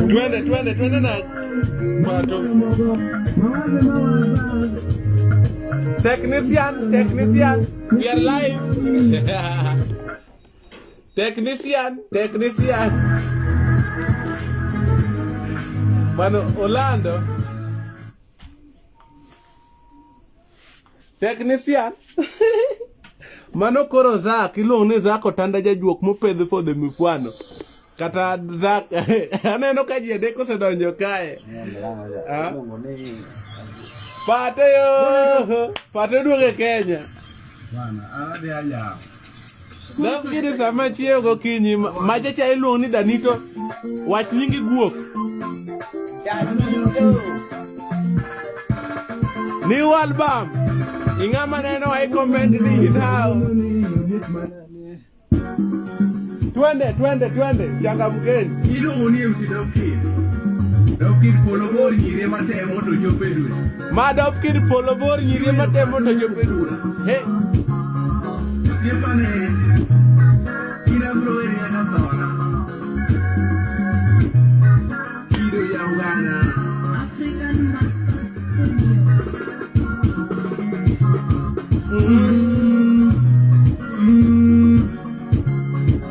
Twende, twende, twende na pato. Technician, technician, we are live. Technician, technician. Mano Orlando. Technician. Mano koro Zak, iluongo ni Zak Otanda jajuok mopedhi for the mifwano. Kata Zak, aneno ka ji adek osedonjo kae. Ah? Pate yo, pate duogo e Kenya. Bana, adhi ajawo. Nafikiri sama chiewo gokinyi, macha cha iluongo ni Danito, wach nyingi guok. New album. Ing'ama neno I comment ni now. Twende, twende, twende, changamkeni. Iluongo ni MC Dopkid. Dopkid polo bor nyire matemo to chopo e dwe. Ma Dopkid polo bor nyiri matemo to chopo e dwe. Hey. Osiepane, in abro weri nyaka thona. Kido ya Uganda. African Master Studio.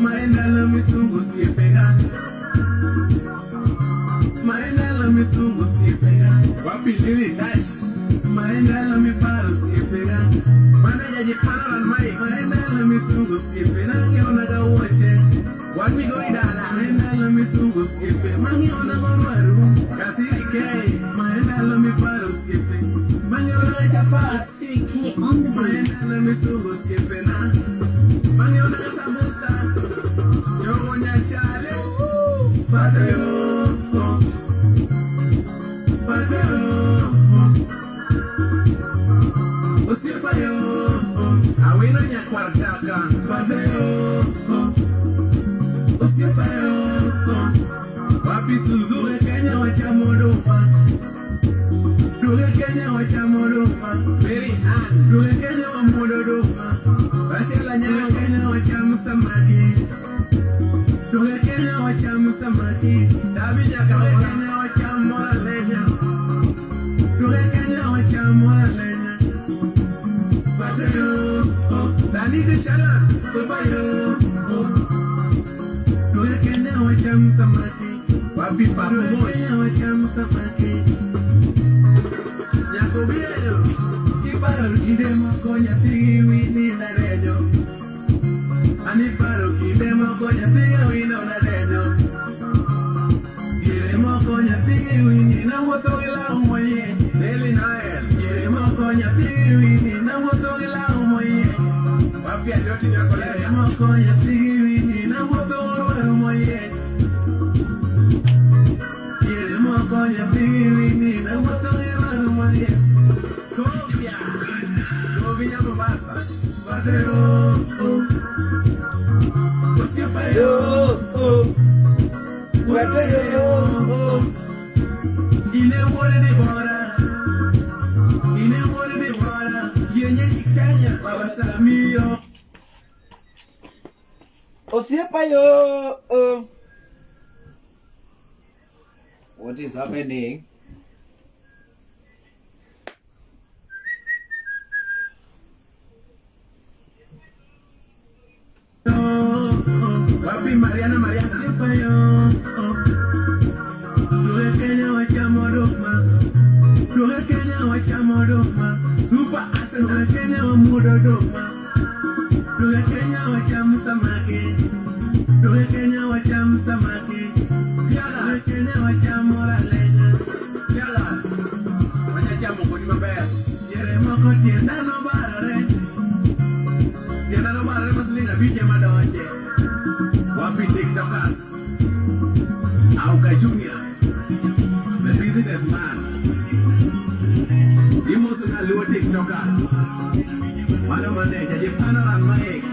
Maendalo misungu osiepega. Maendalo misungu osiepega. Wapi Lily Dash. Maendalo miparo osiepega. Mana jaji paro mai. Maendalo misungu osiepe. Nangiona ga wuoche. Wan migori dala. Maendalo misungu osiepe. Mangiona go rwaru. Kasiri ke. Maendalo miparo osiepe. Mangiona ga chapat. It's 3K on the beat. Maendalo misungu osiepe na. Mangiona ga sambusa. Jogo nyachale. Pateo. Pateo. Osiepa yo. Awino nyakwar kaka. Pateo. Osiepa yo. Wapi Suzu Kenya wachamo oduma. Duge Kenya wachamo oduma. Mary Ann. Duge Kenya wamuodo oduma. Rachel Anyango Kenya wachamo samaki. Duge Kenya wachamo samaki. Dabi nyaka we Kenya wachamo lenya. Duge Kenya wachamo lenya. Pateo. Oh, Dani Kachala. Babayo. Oh. Duge Kenya wachamo samaki. Wapi Papo Mosh. Kenya wachamo samaki. Nyako biro, iparo kinde moko nyathi wini nadenyo. An iparo kinde moko nyathi wino nadenyo. Diere moko nyathi wini nawuotho gi law moyie. Daily Noel. Diere moko nyathi wini nawuotho gi law moyie. Wapi ajoti nyako Diere moko nyathi wini nawuotho orwaru moyie. Diere moko nyathi wini nawuotho gi orwaru moyie. Kobia. Kobia Mombasa. Pateo. Osiepa yo. Wete yo. Ine wuode Debora. Ine wuode Debora. Kienyeji Kenya. Baba Samio. Osiepa yo. What is happening? Wapi Mariana Mariana. Osiepa yo. Duge Kenya wachamo oduma. Duge Kenya wachamo oduma. Super Arsenal. Duge Kenya wamuodo oduma. Duge Kenya wachamo samaki. Duge Kenya wachamo samaki. Duge Kenya wachamo ralenya. Wanyachamo kodi maber. Yere moko tienda nobarore. Tienda nobarore ma siling abich ema donje. Wapi tiktokers. Auka Junior. The businessman. Imoso na luo tiktokers. Mano maneja jipano ran maek.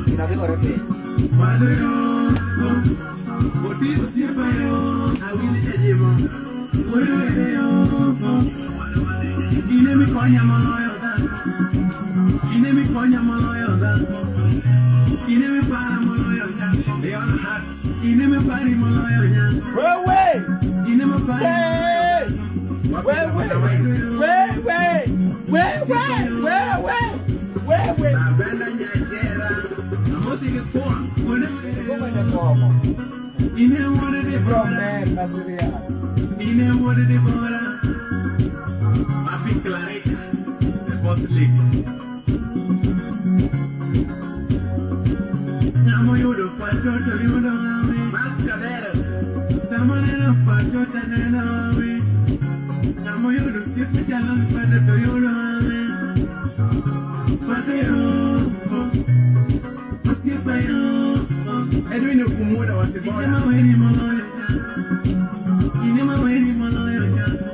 Inabikore piny. Mano yo. Otis osiepa yo. Awili jajimo. Wuod wede yo. In emikonya moloyo dhako. In emikonya moloyo dhako. In emipara moloyo nyako. Ine mapari moloyo nyako. Wewe! Ine mapari Hey! Wewe! Wewe! Wewe! Wewe! Wewe! Napenda nyachera. Amosi gi thuon. Wuod Goma ne somo. Ine wuod Bro Debora. man, Masuria. Ine wuod Debora. Papi Clarita. The boss lady. Ng'ama oyudo pacho to yudo hawi. Max Kabero. Sama neno pacho to neno hawi. Ng'ama oyudo osiep machalo gi pato to yudo hawi. Pato yo. Osiepa yo. Edwin Okumuda Wasibora. Ine maweni moloyo nyako. Ine maweni moloyo nyako.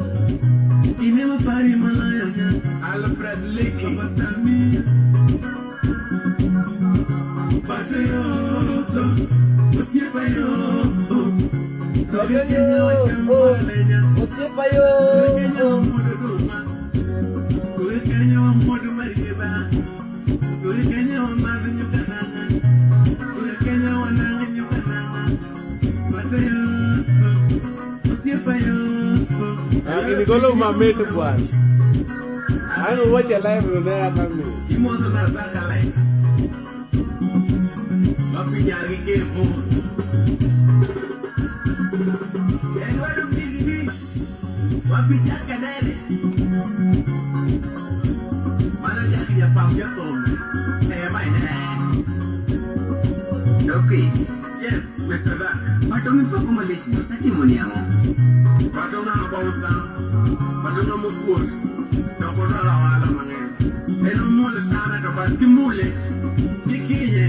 Ine mapari moloyo nyako. Alfred Liki. Papa Samir. Pato yo. Osiepa yo. Yo, yo, Kenya Osiepa yo. Kenya wamuodo duma. Kenya wamuodo marieba. Kenya wamadho nyuka nang'a. Kenya wanang'a nyuka nang'a. Pato yo. Osiepa yo. Gini golo mamit bwana. Ang watch live no na kami. Imoso na Zaka Lex. Papi nyari kefu. Eduardo Pigidi. Papi Jaka Dede. Mano Jaki Japam Jakom. Eh, my Doki, Yes, Mr. Zak. pato mipoko malich no osetimo ni ang'o? Pato ng'ama bausa. Pato ng'ama okuot. To ok odwar ohala mang'eny. En omuol sana to but kimule, kikinye,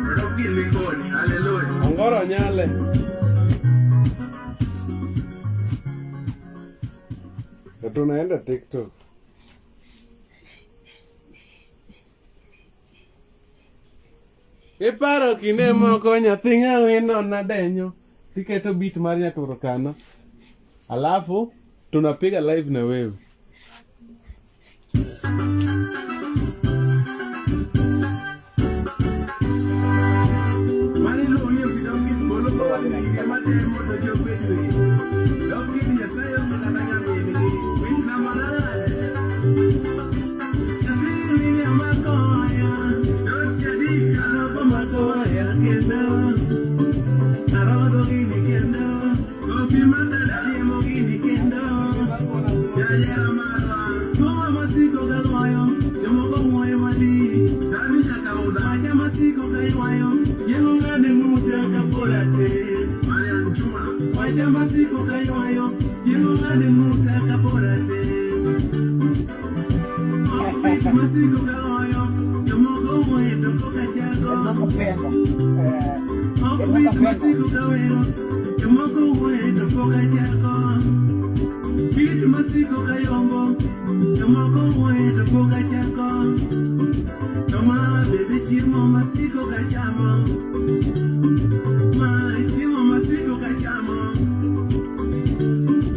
to dok gin mikoni. Hallelujah. Ongoro nyale. Na tunaenda TikTok. Iparo kinde moko nyathi ng'awe nona denyo. Tiketo beat mar Nyaturkana. Alafu tunapiga live na wewe. Mane iluongo ni MC Dog Kid polo kowang' gige matemo to chopo e dwe. Dog Kid Nyasaye onge kata nyamingi. Wich na manade. Nyathi mine omako waya. Dot Shadika omako waya kendo. Arodho gini kendo. Kofi Matanda liemo gini kendo. Jajera marwa. Ngoma masiko ka goyo. Jomoko ng'uoyo malich. Dami nyaka udha. Macha masiko ka ywayo. Yeng'o ng'ade ng'uta ka pod atin. Mariam Juma. Wacha masiko ka ywayo. Yeng'o ng'ade ng'uta ka pod atin. Ok mit masiko ka goyo. Jomoko wuoyo to koka chako. Edward Opendo. Eh, Ok Edward mit Opendo. masiko ka wero. Jomoko wuoyo to koka chako. Bit masiko ka yombo. Jomoko wuoyo to koka chako. To ma bebe chiemo masiko ka chamo. Ma chiemo masiko ka chamo.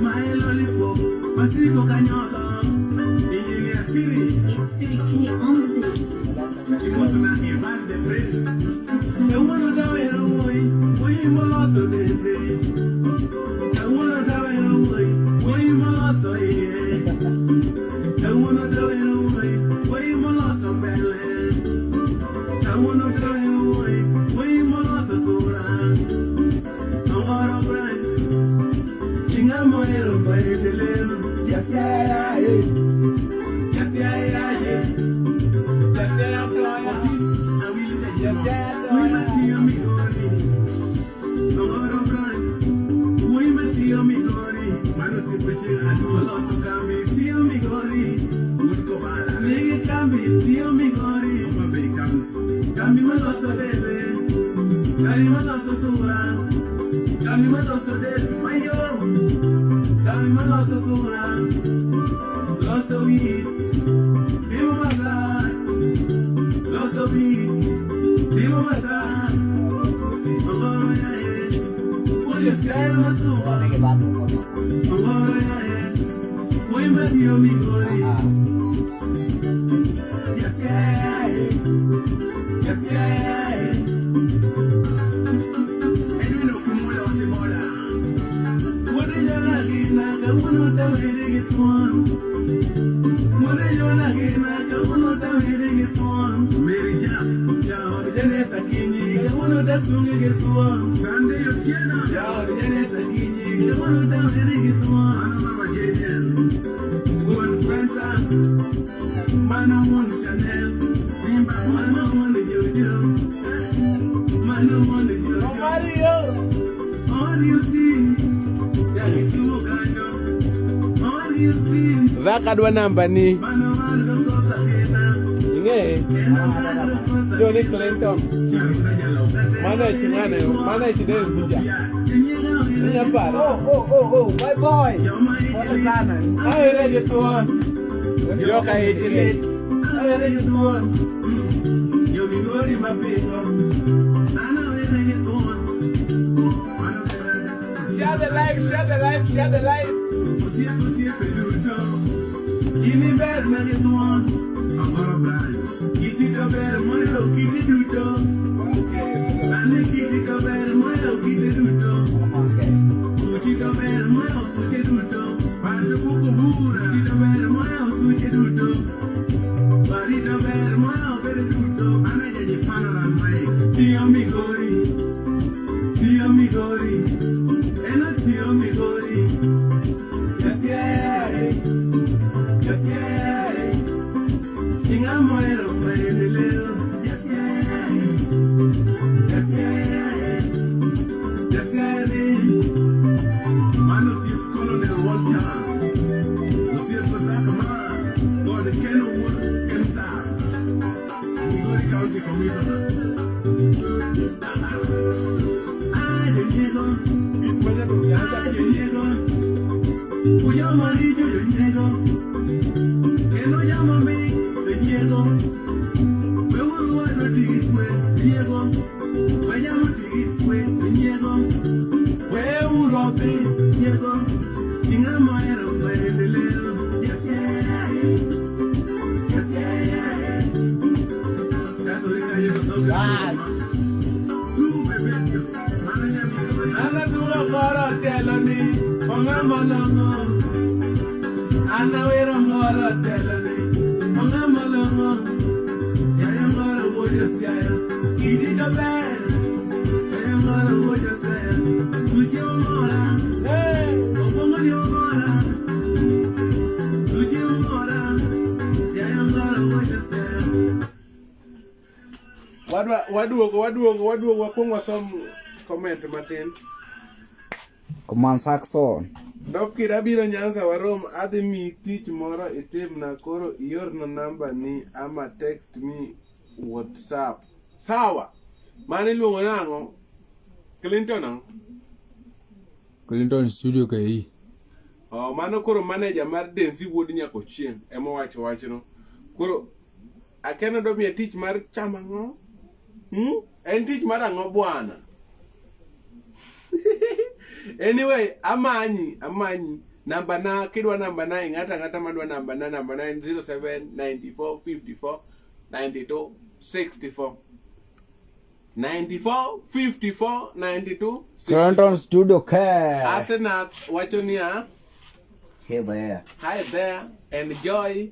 Ma e lollipop masiko ka nyodho. Engineer Siri. It's Siri K on the beat. Imoso na Ivan the Prince. Kawuono tawero wuoyi, wuoyi moloso dende. Kawuono tawero wuoyi, wuoyi moloso iye. Kawuono tawero wuoyi, wuoyi moloso mbele. Kawuono tawero wuoyi, wuoyi moloso sura. Ongoro branch, ing'ama ohero maendeleo. Jasiaya, eh. Jasiaya, eh. Otis Awili Jajiemo. Wuoyi matiyo Migori. Ongoro branch, wuoyi matiyo Migori. Mano osiepe chieng' aduol. Oloso kambi tiyo Migori. Wuod Kobala. Nigi kambi tiyo Migori. Homa Bay County. Kambi maloso debe. Kambi maloso sura. Kambi maloso del mayom. Kambi maloso sura. Loso wich. Timo massage. Loso wich. Timo massage. Ongoro yaye. Wuod Siaya masuwa. Nigi bato kono. Ongoro yaye. Wuoyi matiyo Migori. Ah. Jasiaya yaye. Jasiaya yaye. Edwin tawere gi thuon. Mune yona gina kawuono tawere gi thuon. Mary Jack, jaod Janesa Kinyi kawuono tasunge gi thuon. Sunday Otieno, jaod Janesa Kinyi kawuono tawere gi thuon. Mano mama Jaden, wuon Spencer, mano wuon Chanel, mano wuon Jojo, mano wuon Jojo. Mario. All you see, ya Kisumu kanyo. All you see, Zak adwa namba ni. mano mar Kokoka Kena, Ing'e? kendo mar Kokoka Johnny Clinton. Mano e ching'ane, mano e chide Mbuja. Inya paro. Oh, oh, oh, oh, my boy. Pole sana. Awere gi thuon. Joka ich lit. Awere gi thuon. Jo Migori mapingo. An awere gi thuon. Mano kaka Share the live, share the live, share the live. Osiep osiepe duto. In iber ma gi thuon. Ongoro branch. Kiti to ber moloyo kite duto. Ane kiti to ber moloyo kite duto. Okay. Suchi to ber moloyo suche duto. Pacho kuko bura. Suchi to ber moloyo suche duto. Bari to ber moloyo bere duto. Ane jaji panorama mic. Tiyo Migori. Tiyo Migori. Eno tiyo Migori. Jasiaye. Jasiaye. Ing'ama ohero maendeleo. Jasiaye. Jasiaye. Jasiaye. Mano osiep Colonel Walker. Osiep Osaka ma kod Ken Owuor Kemsa. Migori County Commissioner. Ah, joniego. Ah, joniego. Ujoma richo joniego. Kendo joma mi joniego. Weuru wadwa ti gi kwe joniego. We jamo ti gi kwe joniego. Weuru odhi joniego. Ing'ama ohero maendeleo. Jasiaye. Jasiaye. Kasori kanyo to dhoge Bas. Sube betio. Mano nyamigori. Ana tugo koro telo ni. Ong'ama long'o. An awero ngoro telo ni. Ong'ama long'o. Yayo ngoro wuod Josiaya. Kiti to ber. Yayo ngoro wuod Josiaya. Tuche omora. Hey. Obong'o ni omora. Tuche omora. Yayo ngoro wuod Josiaya. Wadwa waduogo waduogo waduogo wakwong wasom comment matin. Command Saxon. Dok abiro Nyanza warom adhi miyi tich moro itimna koro iorna namba ni ama text me WhatsApp. Sawa. Mano iluongo nang'o? Clinton ang'o? Clinton Studio KE. Oh, mano koro manager mar Denzi wuod Nyakochieng' ema owacho wachno. Koro Akeno dwa miya tich mar chamo ang'o? Hmm? En tich mar ang'o bwana? Anyway, amanyi, amanyi. Namba na, kidwa namba na, ing'ata ang'ata madwa namba na, namba na en 07 94 54 92 64. 94 54 92 64. Clinton Studio K. Asenath wacho niya, Hey there. Hi there, enjoy.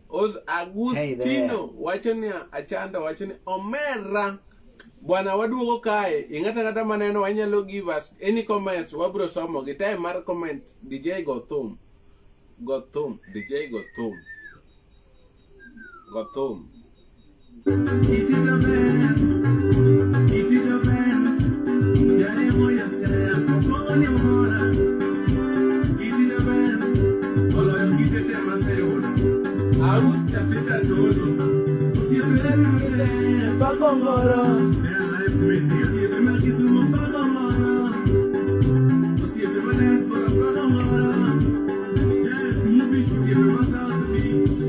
Os Hey there. Agustino wacho niya, Achando wacho ni omera. Bwana waduogo kae, ing'ata ang'ata maneno wanyalo give us any comments, wabro somo gi time mar comment. DJ go thum. Go thum, DJ go thum. Go thum. Kiti to ber. Kiti to ber. Yaye moyo Siaya. Obong'o ni omora. Kiti to ber. Oloyo kite te maseyudo. Aus nyathi Tolo. Osiepe duto te pako ngoro. Osiepe ma Kisumu pako ngoro. Osiepe ma diaspora pako ngoro. Osiepe ma South B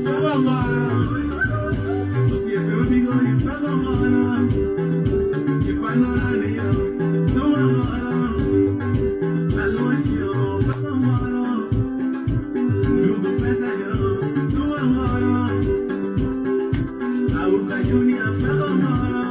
pako ngoro. Osiepe ma Migori pako ngoro. Ipanorani yo, tuma ngoro. Aluochi yo, pako ngoro. Dugo pesa yo, tuma ngoro. Auka Junior pako ngoro.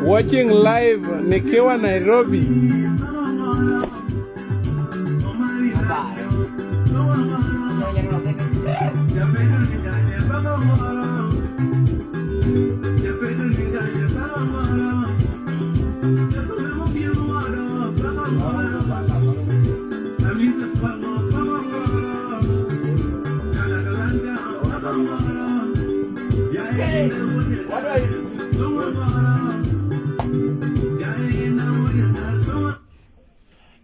Watching live nikiwa Nairobi.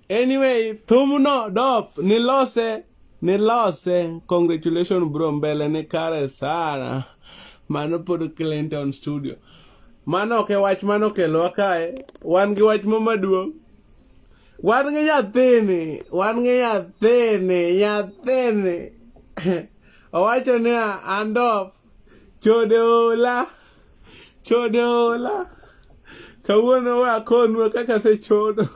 Anyway, thumno dop nilose nilose. Congratulations bro, mbele ni kare sana. Mano pod Clinton Studio. Mano ok e wach mano okelowa kae. Wan gi wach mo maduong'. Wan gi nyathini, wan gi nyathini, nyathini. Owacho niya, andop, chode ola, chode ola. Kawuono we akonwa kaka asechodo.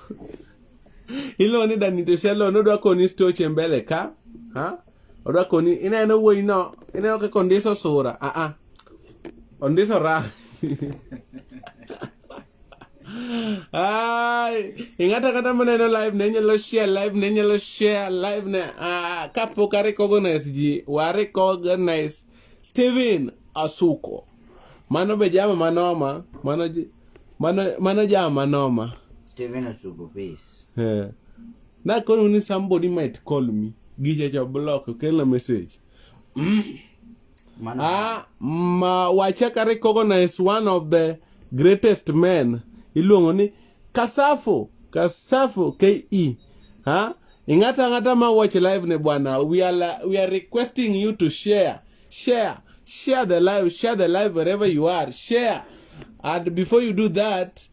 Iluongo ni Danito Shalon, odwa koni stoche mbele ka. Ha? Odwa koni, ineno wuoyi no, ineno kaka ondiso sura. Ah ah. Ondiso ra. Ai, ing'ata kata maneno live ne nyalo share live ne nyalo share live ne ah, kapok a recognize ji wa recognize Steven Asuko. Mano be jama manoma, mano mano mano jama manoma. Steven Osugo peace. Eh. Nakonu ni somebody might call me. Gicha cha block okelna message. Mano Ah, ma wachaka recognize one of the greatest men iluongo ni Kasafo, Kasafo KE. Ha? Ing'ata ang'ata ma watch live ne bwana, we are requesting you to share, share, share the live, share the live wherever you are, share. And before you do that,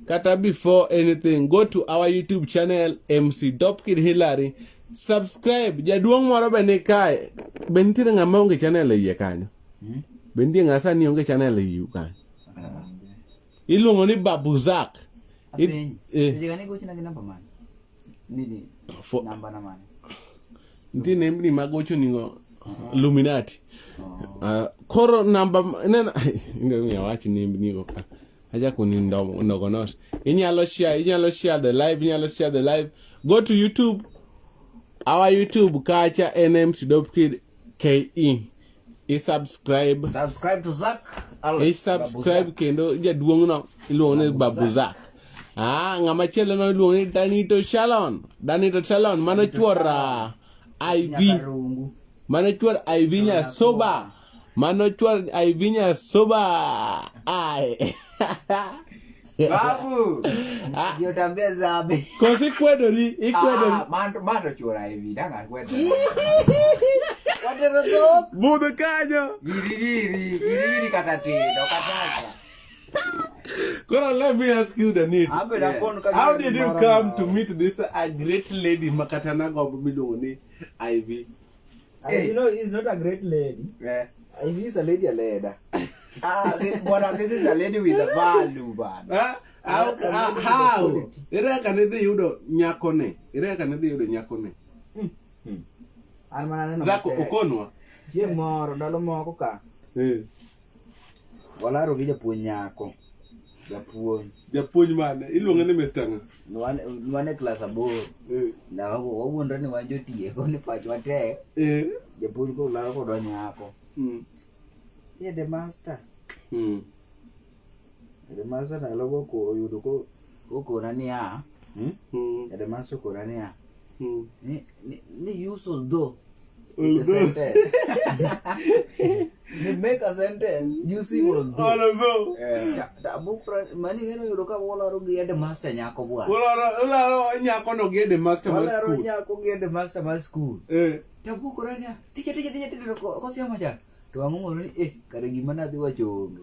kata before anything, go to our YouTube channel MC Dopkid Hillary, subscribe. Jaduong' moro be ni kae. Be nitiere ng'ama onge channel e iye kanyo? Be nitie ng'a sani onge channel e iyu kanyo? Iluongo ni Babu Zak. Apenji. Eh, Seche gane gochona gi namba mane? Nini? Namba na mane? Nitie nembni mag gochonigo Luminati. Koro namba neno ndio awach nembni go ka. Achako ni ndogo nos. Inyalo share, inyalo share the live, inyalo share the live. Go to YouTube. Our YouTube kacha en MC Dopkid KE. I subscribe. Subscribe to Zack. I subscribe kendo jaduong' no iluongo ni Babu Zack. Ah, ng'ama chielo no iluongo ni Danito Shalon. Danito Shalon mano chuor IV. Nyakarungu. Mano chuor IV Nyasoba. Mano chuor IV Nyasoba. Ai. Babu. Ah. Jotambia zabe. Koso ikwedori, ikwedori. Ah, mano mano chuora hivi danga kwedo. Watero dhok. Budho kanyo. Giri giri, giri giri kata tindo kata. Koro let me ask you Danito. Abe dakon ka How did you come to meet this a great lady makata nagombo miluongo ni Ivy? You know, he's not a great lady. Eh. If he's a lady, a lady. Ah, this, bwana, this is a lady with a value, bwana. Ah, how? Ere kaka ne dhi yudo nyakone? Ere kaka ne dhi yudo nyakone? An mana neno Zako matek. okonwa. Chieng' moro ndalo moko ka Eh. Walaro gi japuonj nyako. Japuonj. Japuonj mane? Iluonge ni Mr. Ng'a? Wan e klas 8. Eh. Na wawuondre ni wan jotieko ni pachwa tek. Eh. Japuonj kolaro kodwa nyako. Yeah, the master. The master ndalo go ko oyudo ko kokona niya The master okona niya ni use although the Although. sentence. Ni make a sentence using although. Although. Mani ng'eno yudo ka walaro gi headmaster nyako bwana. Ularo nyako no gi headmaster mar Walaro school. nyako gi headmaster mar school. Eh. Tabukora niya, ticha ticha ticha ticha kosiamo cha. To ang'o ni eh kare gima nadhi wacho onge.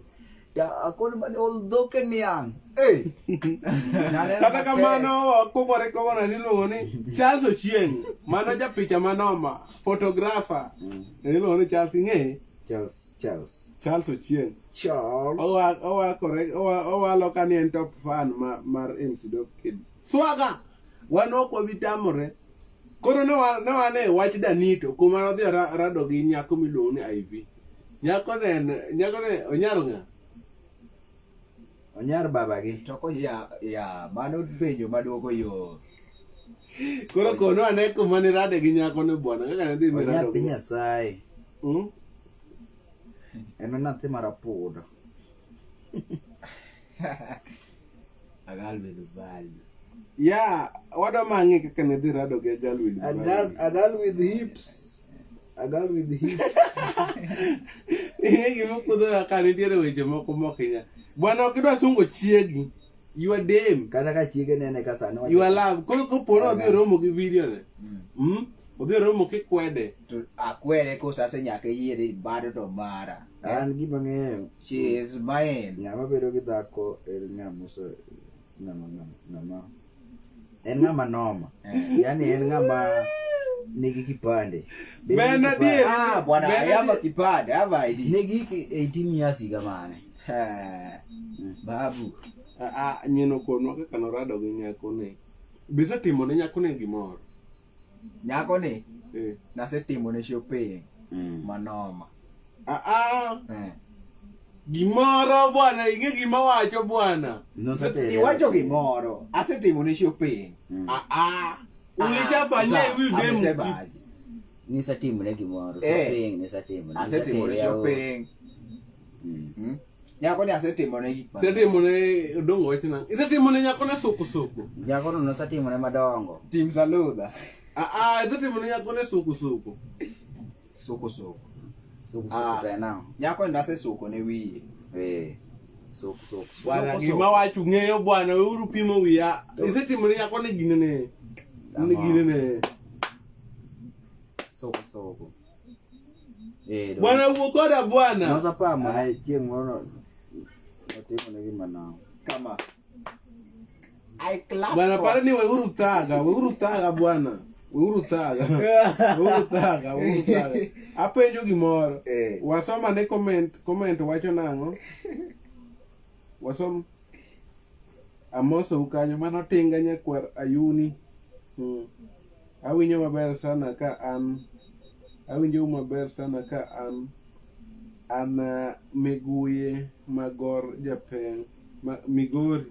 Ta akon mane although ke niang'. Eh. Naneno Kata matek. kamano kokore kogona iluongo ni Charles Ochieng. Mano japicha manoma, photographer. Iluongo ni Charles ing'eye? Charles Charles. Charles Ochieng. Charles. Owa owakore owalo ka ni en top fan mar MC Dopkid. Swaga! Wan ok wabi tamore. Koro ne wane wach Danito kuma nodhi rado gi nyako miluongo ni Ivy. Nyako ne nyako ne onyar ng'a? Onyar babagi. To ko ya ya mano penjo maduoko yo. Koro kono ane kuma ne rade gi nyako ne bwana kaka ne dhi mi Onyar rado. piny Nyasaye. Mm? En nyathi marapudo. A girl with value. Ya, wadwa mang'e kaka ne dhi rado gi girl with A girl, value. a girl with hips. A girl with hips. Ing'e gima kudho ka nitiere weche moko mokinya. Bwana ok idwa sungo chiegi. You are dame. Kata ka chiege nene ka sani wacho- You are love. Koro kopo ni odhi romo gi video ne. Mm? Odhi romo kikwede. To akwere koso asenyaka yiere bado to mara. An gima ng'eyo. She is mine. Ng'ama bedo gi dhako en ng'ama ose ng'ama ng'ama ng'ama en ng'ama noma. Yaani en ng'ama nigi kipande. Bedo Ben gi kipande. adier. Ah, bwana, Ben I have a adier. kipande, I have ID. Nigi 18 years higa mane? Eh, Babu. Ah, ah, nyino konwa kaka norado gi nyako ne. Bisetimo ne nyako ne gimoro. Nyako ni Eh. nasetimo ne shopping manoma. Ah, ah. Eh. Gimoro bwana, ing'e gima wacho bwana. Nosetere. Iwacho gimoro. Asetimo ne shopping. Ah, ah. Ulishafanyia huyu demu. Amesemaje? Nisetimone gimoro, Eh. shopping nisetimo. Asetimo ne shopping. Mm. Nyako ni asetimo ne gik mang'eny. Isetimo ne odongo wacho nang'o? Isetimo ne nyako ne suku suku. Jakono nosetimone madongo. Tim Saludha. Ah, ah, isetimo ne nyako ne suku suku. Suko suko. Suku Ah. suku to en ang'o? Nyako ni nasesuko ne wiye. Eh. Suku suku. Bwana Suku, gima wacho ng'eyo bwana, weuru pimo wiya. Isetimo ne nyako ne gine ne. Ne gine ne. Suku suku. Eh. Bwana wuo koda bwana. Nosapamo ne chieng' moro notimo ne gima noma. Kama. I clap Bwana for pare ni weuru thaga, weuru thaga bwana. Weuru thaga. Weuru thaga, weuru thaga. Apenjo gimoro. Eh. Wasoma ne comment, comment wacho nang'o? Wasom Amosou kanyo mano tinga nyakwar Ayuni. Awinjo maber sana ka an awinjo maber sana ka an an Miguye Magor Japeng ma, Migori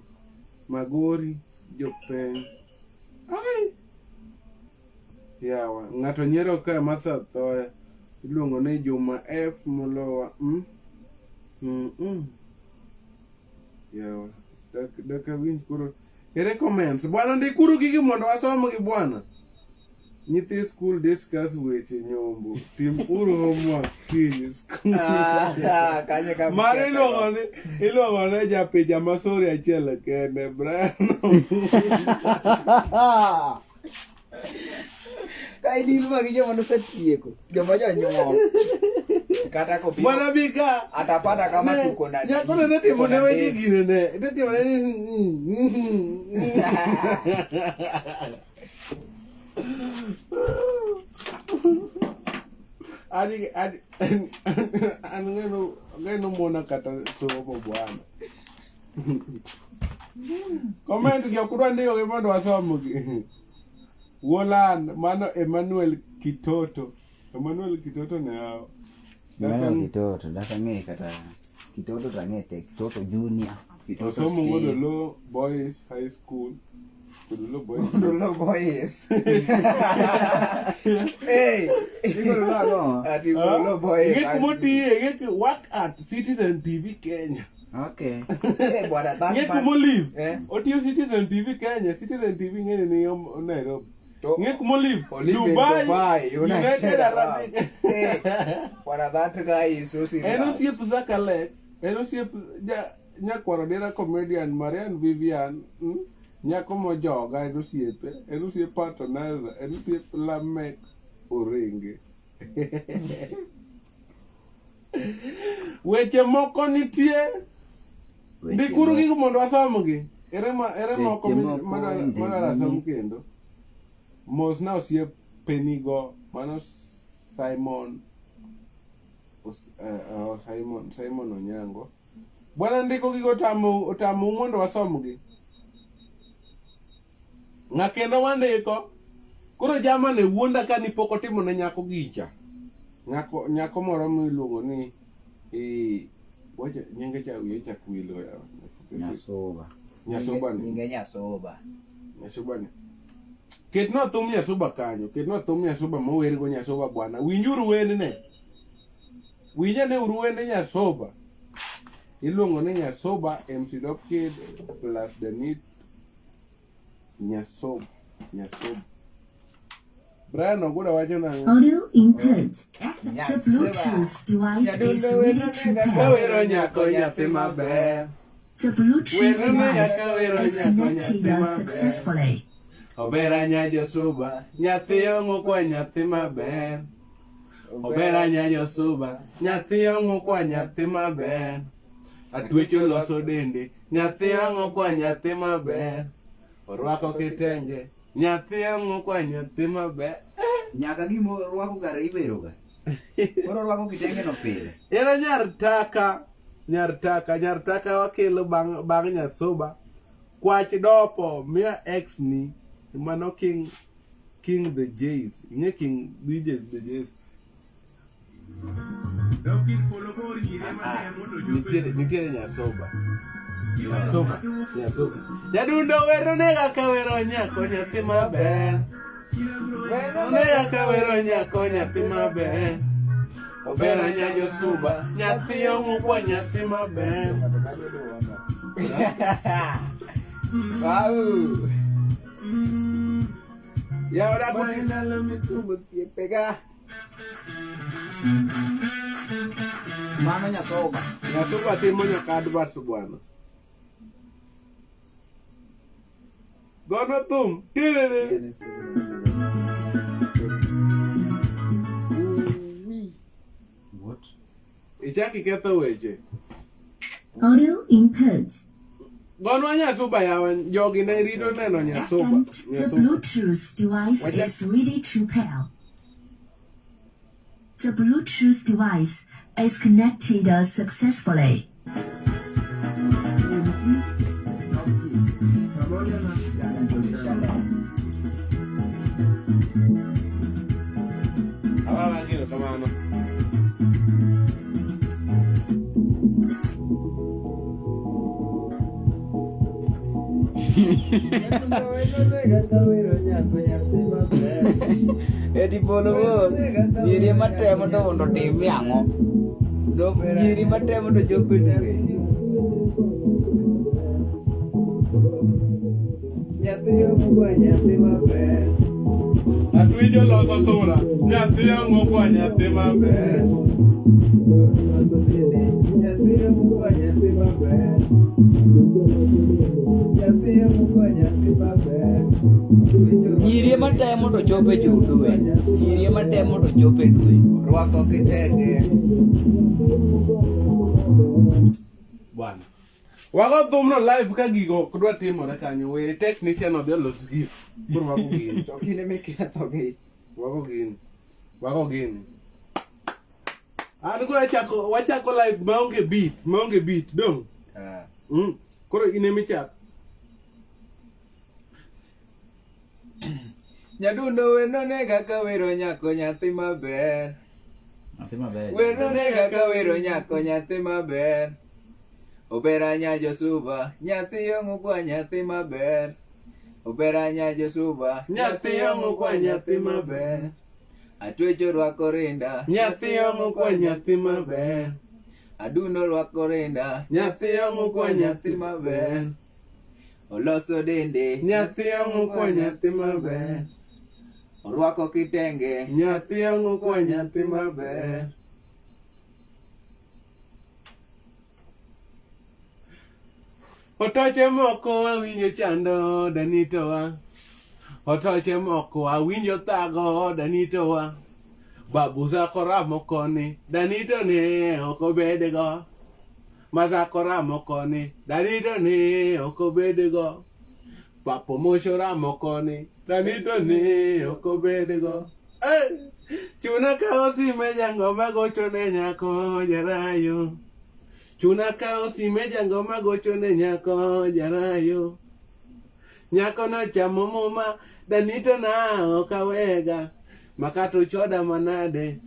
Magori Jopeng. Ai! Yawa, ng'ato nyiero ka Martha Thoya iluongo ni Juma F Molowa. Mm? Mm -mm. Yawa, dak awinj koro. Ere comments? Bwana ndikuru gigi mondo wasomgi bwana. Nyithi school discuss weche nyombo. Tim uru homework kiny school. Kanye ka Mano iluongo ni japija masori achiel kende Brian. Ka idil magi joma nosetieko, joma jonyuol. Kata kopimo. Bwana bika. Atapata kama tuko na Nyako ne timo ne tuko na weche date. gine ne. Timo ne ni. Ani ani an ng'eno mona kata somo bwana. Comment gi ok udwa ndiko gi mondo wasomgi. Wolan mano Emmanuel Kitoto. Emmanuel Kitoto ne hao. Mano Kitoto, dak ang'e kata Kitoto to ang'e te, Kitoto Junior. Osomo Godolo Boys High School. Godolo Boys. Godolo Boys. Hey, Igolo ang'o? ati Godolo Boys. Ng'e kuma otiye, ng'e work at Citizen TV Kenya. Okay. Eh, bwana, that Ng'e man- kuma olive. Eh? Otiyo Citizen TV Kenya. Citizen TV ng'e ni Nairobi. To- Ng'e kuma olive. Olive in Dubai, Dubai, United Arabic. Eh, bwana, that guy is so serious. En osiep Zack Alex, en osiep nyakwar Odera comedian Marian Vivian, nyako mojoga en osiepe, en osiep Patronaza, en osiep Lamek Orenge. Weche moko nitie. Ndikuru gigo mondo wasomgi. Ere moko madwaro asom kendo. Mosna osiepenigo, mano Simon Simon Onyango. Bwana ndiko gigo otamou mondo wasomgi. Ng'a kendo mandiko? Koro jamane wuonda ka ni pok otimo ne nyako gicha. Nyako nyako moro miluongo ni eh wacha nyinge cha wiye chak wilo ya. Nyasuba. Nyasuba ni. Nyinge Nyasuba. Nyasuba ni. Ketnwa thum Nyasuba kanyo. Ketnwa thum Nyasuba mowergo Nyasuba bwana. Winjuru wendne. Winjane uru wende Nyasuba. Iluongo ni Nyasuba MC Dop Kid plus Danit Nyasuba. Nyasuba. Brian Oguda wacho nang'o? Audio input. The Bluetooth device is ready to pair. Kawero nyako nyathi maber. The Bluetooth Wero ne device nyaka wero is nyako connected nyathi maber. successfully. Obera nyajosuba, nyathi ong'o kwa nyathi maber. Obera nyajosuba, nyathi ong'o kwa nyathi maber. Atwecho loso dende, nyathi ong'o kwa nyathi maber. Orwako kitenge, nyathi ong'o kwa nyathi maber. Nyaka gima orwako kare ibero ga. Koro orwako kitenge no pile. Ero nyar taka, nyar taka, nyar taka wakelo bang' bang' nyasuba. Kwach dopo, miya ex ni, mano king, king the Jays. Ing'e king DJs the Jays. Nitiere, nitiere nyasoba. Nyasoba, nyasoba. Jadundo wero nega ka wero nyako nyathi maber. Wero nega ka wero nyako nyathi maber. Obera nyajo suba, nyathi ong'ukwa nyathi maber. Wow. Yaoda kuti Ndalo misubo siepega. Mano Nyasoba. Nyasuba timo nyaka adverts bwana. Gono thum. Tiriri. What? Ichak iketho weche. Audio input. Gonwa nyasuba yawa, jogi ne rito neno nyasuba. And the Nyasuba. Bluetooth device Wacha- is ready to pair. The Bluetooth device is connected successfully. Awa gino kamano. Eti polo bor. Nyiri ema temo to mondo otim yang'o. No, nyiri matemo to chopo e dwe. Nyathi omukwa nyathi maber. Atwijo loso sura, nyathi ong'o kwa nyathi maber. Nyathi omukwa nyathi maber. Nyathi omukwa nyathi maber. Nyiri ema temo to chopo e dwe. Nyiri ema temo to chopo e dwe. Rwako kitenge. Bwana. Wago thumno live ka gigo ok dwa timore kanyo. We technician odhi olos gino. Koro wago gini. To kinde mikethogi. Wago gini. Wago gini. An koro achako wachako live maonge beat, maonge beat dong. Koro in ema ichako. Nyadundo wendo nega ka wero nyako nyathi maber. Nyathi maber. Wendo nega ka wero nyako nyathi maber. Obera nyajo suba, nyathi ong'ukwa nyathi maber. Obera nyajo suba, Nyathi ong'ukwa nyathi maber. Atwecho rwako rinda, Nyathi ong'ukwa nyathi maber. Adundo rwako rinda, Nyathi ong'ukwa nyathi maber. Oloso dende, Nyathi ong'ukwa nyathi maber. Orwako kitenge, Nyathi ong'ukwa nyathi maber. Otoche moko awinjo chando danitowa. Otoche moko awinjo thago danitowa. Babu zako ramo koni, danito ne ok obedgo. Mazako ramo koni, danito ne ok obedgo. Papo mosho ramo koni, danito ne ok obedgo. Eh, chuna ka osime jangoma gocho ne nyako jarayo. Chuna ka osime jangoma gocho ne nyako jarayo. Nyako nochamo muma, Danito na ok awega. Makato uchoda manade.